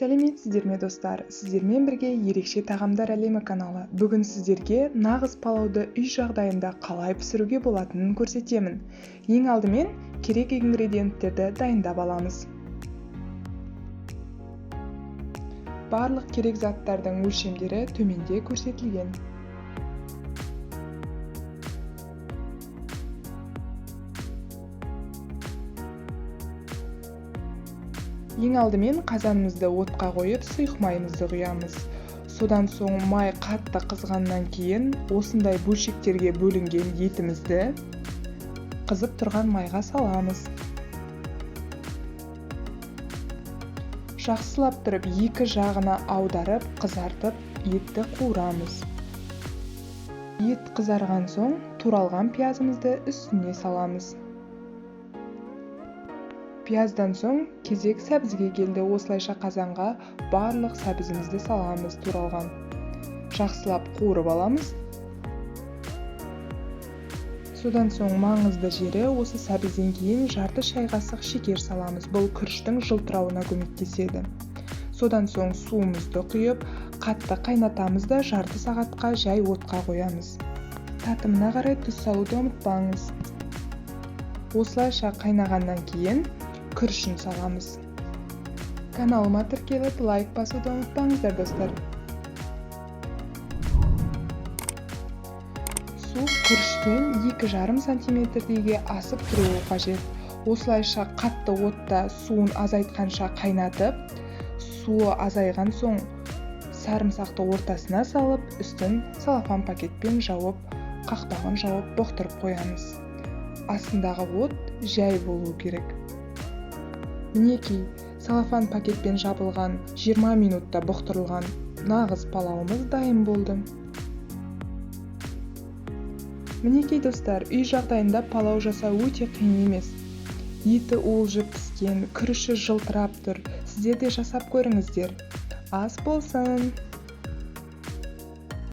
Сәлеметсіздер ме, достар? Сіздермен бірге Ерекше тағамдар әлемі каналы. Бүгін сіздерге нағыз палауды үй жағдайында қалай пісіруге болатынын көрсетемін. Ең алдымен керек ингредиенттерді дайындап аламыз. Барлық керек заттардың өлшемдері төменде көрсетілген. Ең алдымен қазанымызды отқа қойып, сұйық майымызды құямыз. Содан соң май қатты қызғаннан кейін осындай бөлшектерге бөлінген етімізді қызып тұрған майға саламыз. Жақсылап тұрып екі жағына аударып, қызартып, етті қуырамыз. Ет қызарған соң туралған пиязымызды үстіне саламыз. Пияздан соң кезек сәбізге келді. Осылайша қазанға барлық сәбізімізді саламыз туралған. Жақсылап қуырып аламыз. Содан соң маңызды жері, осы сәбізден кейін жарты шай қасық шекер саламыз. Бұл күріштің жылтырауына көмектеседі. Содан соң суымызды құйып, қатты қайнатамыз да жарты сағатқа жай отқа қоямыз. Татымына қарай тұз салуды ұмытпаңыз. Осылайша қайнағаннан кейін күрішін саламыз. Каналыма тіркеліп, лайк басуды ұмытпаңыздар, достар. Су күріштен 2,5 сантиметрдейге асып тұруы қажет. Осылайша қатты отта суын азайтқанша қайнатып, суы азайған соң сарымсақты ортасына салып, үстін целлофан пакетпен жауып, қақпағын жауып бұқтырып қоямыз. Астындағы от жай болу керек. Мінекей, целлофан пакетпен жабылған 20 минутта бұқтырылған нағыз палауымыз дайын болды. Мінекей, достар, үй жағдайында палау жасау өте қиын емес. Еті уылжып піскен, күріші жылтырап тұр. Сіздер де жасап көріңіздер. Ас болсын!